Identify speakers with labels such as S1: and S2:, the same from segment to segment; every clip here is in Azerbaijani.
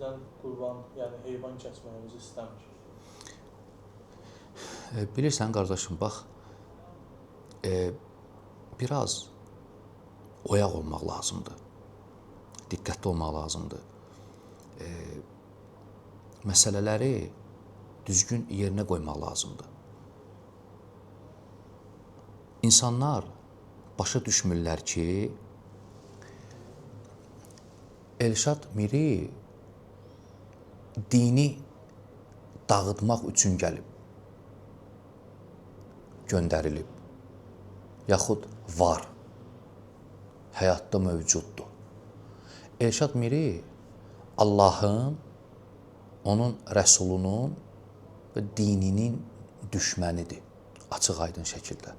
S1: bizdən qurban, yəni heyvan kəsməyimizi istəmir.
S2: Bilirsən qardaşım, bax, biraz oyaq olmaq lazımdır. Diqqətli olmaq lazımdır. Məsələləri düzgün yerinə qoymaq lazımdır. İnsanlar başa düşmürlər ki, Elşad Miri dini dağıtmaq üçün gəlib, göndərilib, yaxud var, həyatda mövcuddur. Elşad Miri Allahın, onun Rəsulunun və dininin düşmənidir, açıq-aydın şəkildə.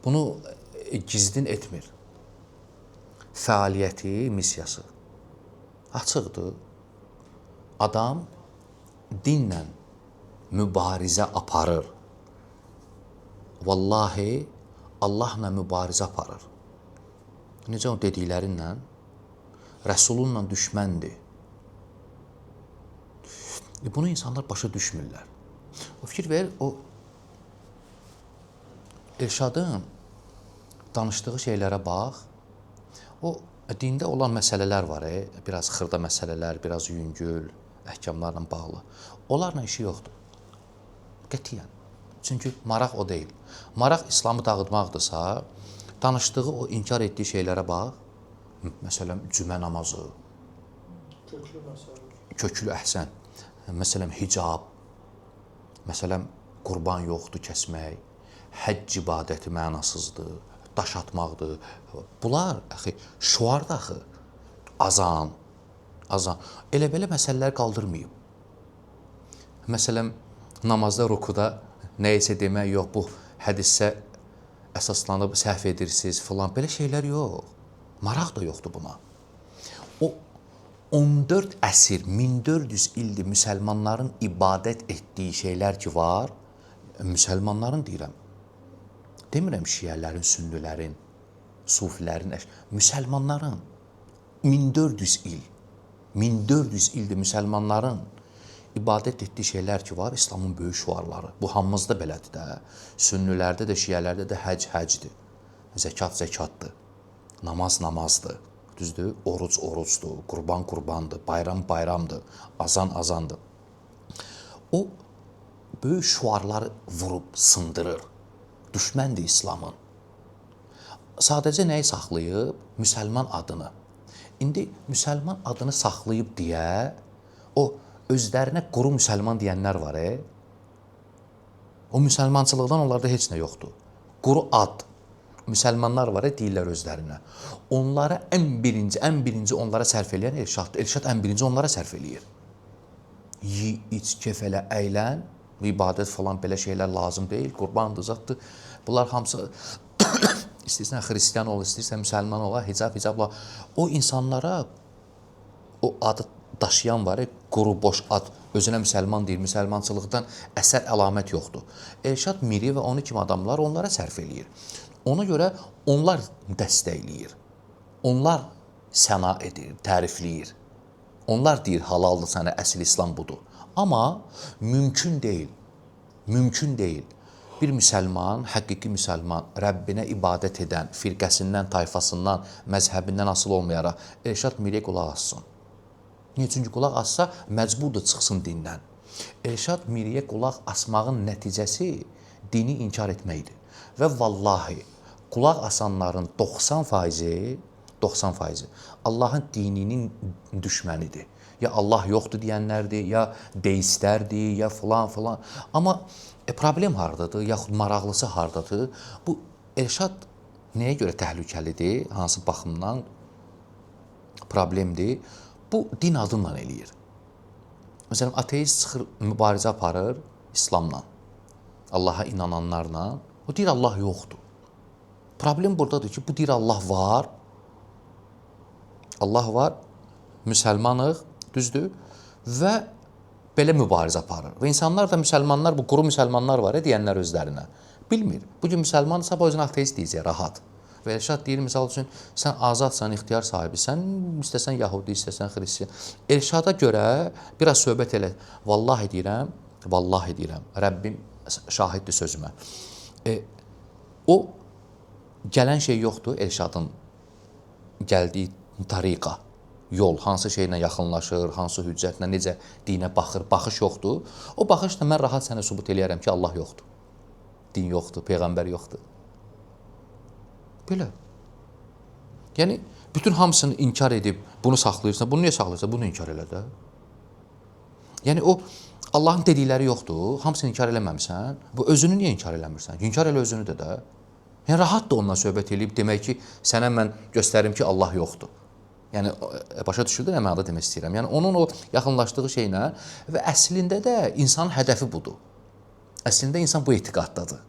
S2: Bunu gizlin etmir. Fəaliyyəti, missiyası açıqdır. Adam dinlə mübarizə aparır. Vallahi Allahla mübarizə aparır. Necə o dediklərinlə? Rəsulunla düşməndir. Bunu insanlar başa düşmürlər. O fikir ver, o Elşadın danışdığı şeylərə bax. O dində olan məsələlər var, biraz xırda məsələlər, biraz yüngül, əhkamlarla bağlı. Onlarla işi yoxdur. Qətiyyən. Çünki maraq o deyil. Maraq İslamı dağıtmaqdırsa, danışdığı o inkar etdiyi şeylərə bax. Məsələn, cümə namazı.
S1: Köklü məsələ.
S2: Köklü, əhsən. Məsələn, hicab. Məsələn, qurban yoxdur kəsmək. Həcc ibadəti mənasızdır. Daş atmaqdır. Bunlar axı şüardır axı. Azan, azan. Elə belə məsələlər qaldırmayıb. Məsələn, namazda, rukuda nə isə demək yox, bu hədisə əsaslanıb səhv edirsiniz filan. Belə şeylər yox. Maraq da yoxdur buna. O 14 əsr, 1400 ildir müsəlmanların ibadət etdiyi şeylər ki var, müsəlmanların deyirəm. Demirəm şiələrin, sünnülərin, sufilərin, müsəlmanların 1400 il, 1400 ildir müsəlmanların ibadət etdiyi şeylər ki var, İslamın böyük şüarları. Bu hamımızda belədir də. Sünnülərdə də, şiələrdə də həcc həcdir, zəkat zəkatdır, namaz namazdır. Düzdür? Oruc orucdur, qurban qurbandır, bayram bayramdır, azan azandır. O böyük şüarları vurub sındırır. Düşməndir İslamın. Sadəcə nəyi saxlayıb? Müsəlman adını. İndi müsəlman adını saxlayıb deyə o özlərinə quru müsəlman deyənlər var. O müsəlmançılıqdan onlarda heç nə yoxdur. Quru ad. Müsəlmanlar var, deyirlər özlərinə. Onlara ən birinci onlara sərf eləyən Elşaddır. Elşad ən birinci onlara sərf eləyir. Yi, iç, kef elə, əylən, ibadət falan belə şeylər lazım deyil, qurbandır, zatdır. Bunlar hamısı istəyirsən xristian ol, istəyirsən müsəlman ol, hicab, hicabla. O insanlara o adı daşıyan var, quru, boş ad, özünə müsəlman deyir, müsəlmançılıqdan əsər əlamət yoxdur. Elşad Miri və onu kimi adamlar onlara sərf eləyir. Ona görə onlar dəstəkləyir. Onlar səna edir, tərifləyir. Onlar deyir, halaldır sənə, əsl İslam budur. Amma mümkün deyil, mümkün deyil. Bir müsəlman, həqiqi müsəlman, Rəbbinə ibadət edən, firqəsindən, tayfasından, məzhəbindən asılı olmayaraq Elşad Miriyə qulaq assın. Niyə? Çünki qulaq assa məcburdur çıxsın dindən. Elşad Miriyə qulaq asmağın nəticəsi dini inkar etməkdir. Və vallahi qulaq asanların 90%, 90% Allahın dininin düşmənidir. Ya Allah yoxdur deyənlərdir, ya deistlərdir, ya filan filan. Amma problem hardadır, yaxud maraqlısı hardadır? Bu Elşad nəyə görə təhlükəlidir, hansı baxımdan problemdir? Bu din adıyla eləyir. Məsələn, ateist çıxır, mübarizə aparır İslamla, Allaha inananlarla. O deyir Allah yoxdur. Problem buradadır ki, bu deyir Allah var. Allah var, müsəlmanıq, düzdür? Və belə mübarizə aparır. Və insanlar da müsəlmanlar, bu quru müsəlmanlar var deyənlər özlərinə. Bilmir. Bugün müsəlman sabah özünə ateist deyəcək rahat. Və Elşad deyir, misal üçün, sən azadsan, ixtiyar sahibisən, istəsən yahudi, istəsən xristian. Elşada görə biraz söhbət elə. Vallahi deyirəm, vallahi deyirəm, Rəbbim şahiddir sözümə. O gələn şey yoxdur, Elşadın gəldiyi tariqa, yol, hansı şeylə yaxınlaşır, hansı hüccətlə, necə dinə baxır, baxış yoxdur. O baxışla mən rahat sənə sübut eləyərəm ki, Allah yoxdur, din yoxdur, peyğəmbər yoxdur. Belə. Yəni, bütün hamısını inkar edib, bunu saxlayırsan, bunu niyə saxlayırsan, bunu inkar elə də. Yəni, o Allahın dedikləri yoxdur, hamısını inkar eləməmsən, bu özünü niyə inkar eləmirsən? İnkar elə özünü də də. Yəni, rahat da onunla söhbət eləyib, demək ki, sənə mən göstərim ki, Allah yoxdur. Yəni, başa düşüldü nə mənada demək istəyirəm. Yəni, onun o yaxınlaşdığı şeylə və əslində də insanın hədəfi budur. Əslində insan bu etiqaddadır.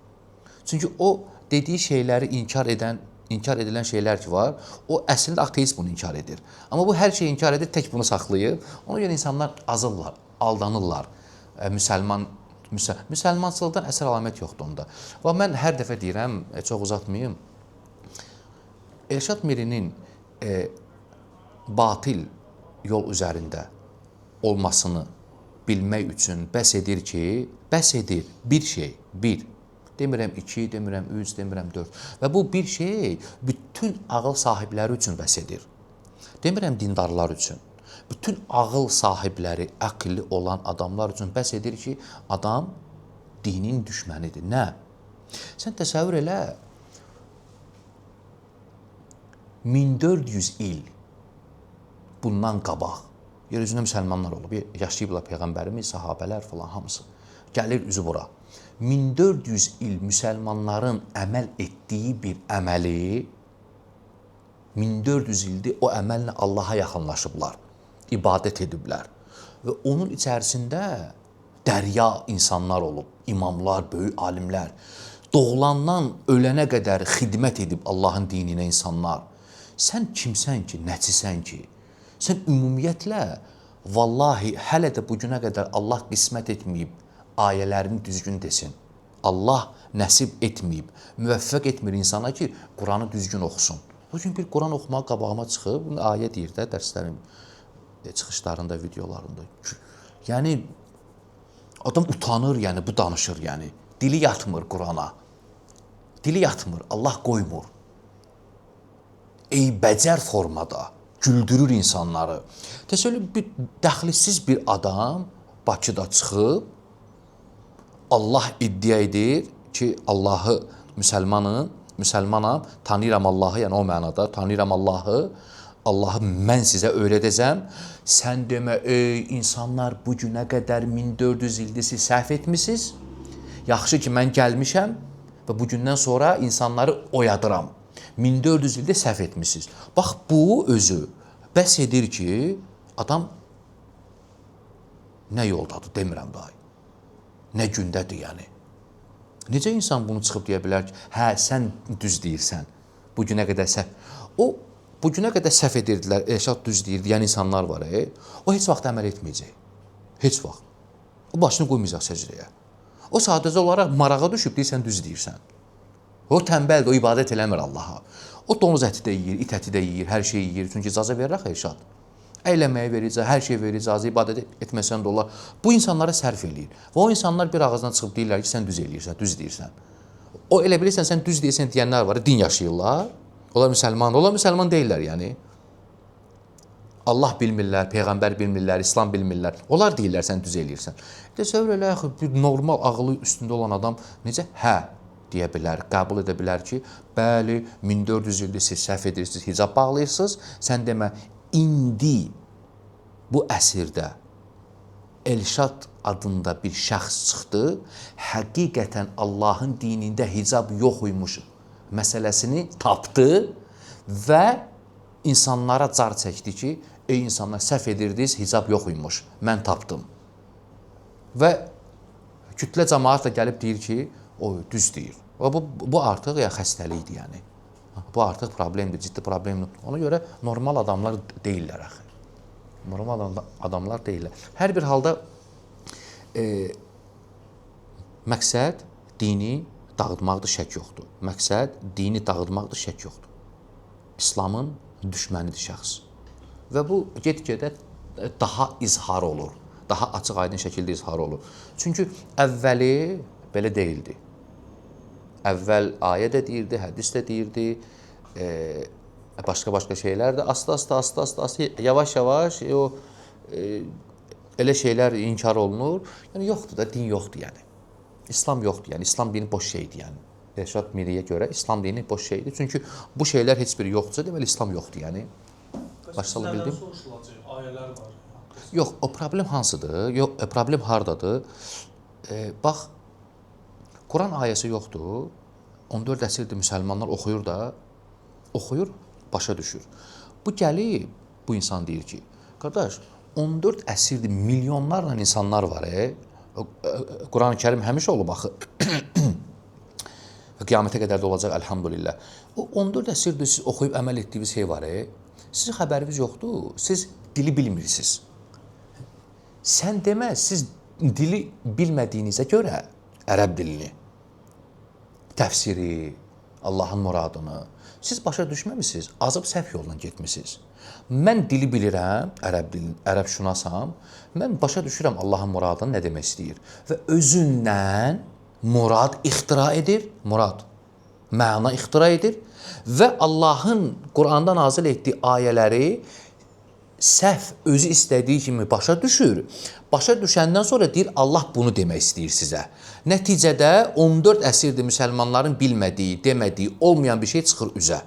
S2: Çünki o dediyi şeyləri inkar edilən şeylər ki var, o əslində ateist bunu inkar edir. Amma bu hər şeyi inkar edir, tək bunu saxlayır. Ona görə insanlar azırlar, aldanırlar. Müsəlmançılıqdan əsər əlamət yoxdur onda. Və mən hər dəfə deyirəm, çox uzatmayım, Elşad Mirinin batil yol üzərində olmasını bilmək üçün bəs edir ki, bəs edir bir şey, bir. Demirəm 2, demirəm 3, demirəm 4. Və bu bir şey bütün ağıl sahibləri üçün bəs edir. Demirəm dindarlar üçün. Bütün ağıl sahibləri, əqli olan adamlar üçün bəs edir ki, adam dinin düşmənidir. Nə? Sən təsəvvür elə, 1400 il bundan qabaq yer üzündə müsəlmanlar olub, yaşayıblar Peyğəmbərimiz, sahabələr falan hamısı. Gəlir üzü bura. 1400 il müsəlmanların əməl etdiyi bir əməli 1400 ildir o əməllə Allaha yaxınlaşıblar, ibadət ediblər. Və onun içərisində dərya insanlar olub, imamlar, böyük alimlər. Doğulandan ölənə qədər xidmət edib Allahın dininə insanlar. Sən kimsən ki, nəçisən ki? Sən ümumiyyətlə, vallahi hələ də bugünə qədər Allah qismət etməyib, ayələrini düzgün desin. Allah nəsib etməyib, müvəffəq etmir insana ki, Quranı düzgün oxusun. O gün bir Quran oxumağa qabağıma çıxıb, bunu ayə deyir də dərslərin çıxışlarında, videolarında. Yəni, adam utanır, yəni bu danışır, yəni. Dili yatmır Qurana. Dili yatmır, Allah qoymur. Eybəcər formada güldürür insanları. Təsəvvür bir dəxlisiz bir adam Bakıda çıxıb, Allah iddia edir ki, Allahı müsəlmanım, müsəlmanam, tanıyıram Allahı, yəni o mənada tanıyıram Allahı, Allahı mən sizə öyrədəcəm. Sən demə, ey insanlar, bu günə qədər 1400 ildir siz səhv etmisiniz. Yaxşı ki, mən gəlmişəm və bugündən sonra insanları oyadıram. 1400 ildir səhv etmisiniz. Bax, bu özü bəs edir ki, adam nə yoldadır, demirəm daha. Nə gündədir yəni. Necə insan bunu çıxıb deyə bilər ki, hə, sən düz deyirsən, bu günə qədər səhv. O, bu günə qədər səhv edirdilər, Elşad düz deyir deyən insanlar var, o heç vaxt əməl etməyəcək. Heç vaxt. O başını qoymayacaq səcrəyə. O sadəcə olaraq marağa düşüb, deyir, sən düz deyirsən. O tənbəldir, o ibadət eləmir Allaha. O donuz əti də yeyir, it əti də yeyir, hər şey yeyir. Çünki icazə verir axı Elşad. Əyləməyə verir, hər şey verir, icazə, ibadət etməsən də olar. Bu insanlara sərf eləyir. Və o insanlar bir ağızdan çıxıb deyirlər ki, sən düz eləyirsən, düz deyirsən. O elə bilirsən, sən düz deyirsən deyənlər var, din yaşayırlar. Onlar müsəlmandır, onlar müsəlman deyirlər yəni. Allah bilmirlər, Peyğəmbər bilmirlər, İslam bilmirlər. Onlar deyirlər, sən düz eləyirsən. Təsəvvür elə, axı, bir normal ağılı üstündə olan adam necə hə deyə bilər, qəbul edə bilər ki, bəli, 1400 ildir siz səhv edirsiniz, hicab bağlayırsınız. Sən demə, indi bu əsrdə Elşad adında bir şəxs çıxdı, həqiqətən Allahın dinində hicab yox imiş məsələsini tapdı və insanlara car çəkdi ki, ey insanlar, səhv edirdiniz, hicab yox imiş, mən tapdım. Və kütlə cəmaat da gəlib deyir ki, o düz deyir. Və bu artıq ya xəstəlikdir yəni. Bu artıq problemdir, ciddi problemdir. Ona görə normal adamlar deyirlər axı. Normal adamlar deyirlər. Hər bir halda məqsəd dini dağıtmaqdır, şək yoxdur. Məqsəd dini dağıtmaqdır, şək yoxdur. İslamın düşmənidir şəxs. Və bu get-gedə daha izhar olur. Daha açıq-aydın şəkildə izhar olur. Çünki əvvəli belə deyildi. Əvvəl ayə də deyirdi, hədis də deyirdi, başqa-başqa şeylər də asta-asta, asta-asta, yavaş-yavaş o elə şeylər inkar olunur. Yəni yoxdur da, din yoxdur yəni. İslam yoxdur, yəni İslam dini boş şeydir yəni. Elşad Miriyə görə İslam dini boş şeydir. Çünki bu şeylər heç biri yoxdursa, deməli İslam yoxdur yəni. Başa sala bildim?
S1: Soruşulacaq ayələr var.
S2: Yox, o problem hansıdır? Yox, problem hardadır? Bax, Quran ayəsi yoxdur. 14 əsrdir müsəlmanlar oxuyur da, oxuyur, başa düşür. Bu gəlib, bu insan deyir ki, qardaş, 14 əsrdir milyonlarla insanlar var. Quran-ı Kərim həmişə olub axı. Qiyamətə qədər də olacaq, əlhamdülillah. O 14 əsrdir siz oxuyub əməl etdiyiniz şey var. Sizin xəbəriniz yoxdur, siz dili bilmirsiniz. Sən demə, siz dili bilmədiyinizə görə ərəb dilini, təfsiri, Allahın muradını, siz başa düşməmisiniz, azıb səhv yolla getmisiniz. Mən dili bilirəm, ərəb dilini, ərəbşünasam, mən başa düşürəm Allahın muradını nə demək istəyir. Və özündən murad ixtira edir, murad, məna ixtira edir və Allahın Quranda nazil etdiyi ayələri səhv özü istədiyi kimi başa düşür. Başa düşəndən sonra deyir Allah bunu demək istəyir sizə. Nəticədə 14 əsrdir müsəlmanların bilmədiyi, demədiyi, olmayan bir şey çıxır üzə.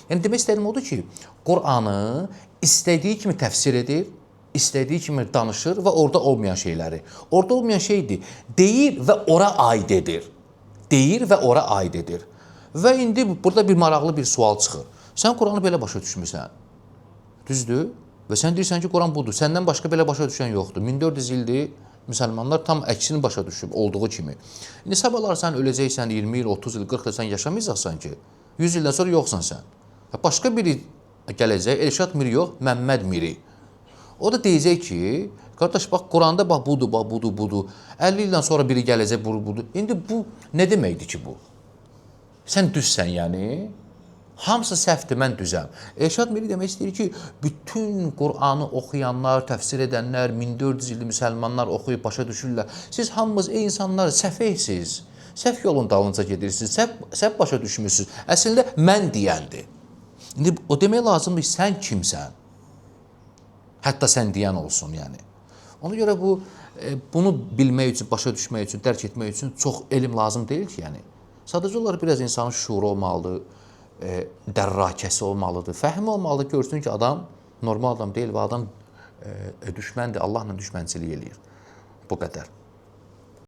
S2: Yəni demək istədiyim odur ki, Qur'anı istədiyi kimi təfsir edir, istədiyi kimi danışır və orada olmayan şeyləri. Orada olmayan şeydir. Deyir və ora aid edir. Deyir və ora aid edir. Və indi burada bir maraqlı bir sual çıxır. Sən Qur'anı belə başa düşmüsən. Düzdür? Və sən deyirsən ki, Quran budur. Səndən başqa belə başa düşən yoxdur. 1400 ildir müsəlmanlar tam əksini başa düşüb olduğu kimi. İndi sabahlar sən öləcəksən, 20 il, 30 il, 40 il sən yaşamayacaqsan ki. 100 ildən sonra yoxsan sən. Başqa biri gələcək, Elşad Miri yox, Məmməd Miri. O da deyəcək ki, qardaş bax Quranda bax budur, bax budur, budur. 50 ildən sonra biri gələcək, budur, budur. İndi bu nə deməkdir ki bu? Sən düzsən yəni? Hamısı səhvdir, mən düzəm. Elşad Miri demək istəyir ki, bütün Qur'anı oxuyanlar, təfsir edənlər, 1400 ildir müsəlmanlar oxuyub başa düşürlər. Siz hamınız ey insanlar səfehsiz. Səhv yolun dalınca gedirsiniz, səhv başa düşmürsünüz. Əslində mən deyəndir. İndi o demək lazımdır ki, sən kimsən? Hətta sən deyən olsun yəni. Ona görə bu bunu bilmək üçün, başa düşmək üçün, dərk etmək üçün çox elm lazım deyil ki, yəni. Sadəcə olaraq biraz insanın şuuru olmalıdır, dərrakəsi olmalıdır, fəhmi olmalıdır, görsün ki, adam normal adam deyil və adam düşməndir, Allahla düşmənçilik eləyir. Bu qədər.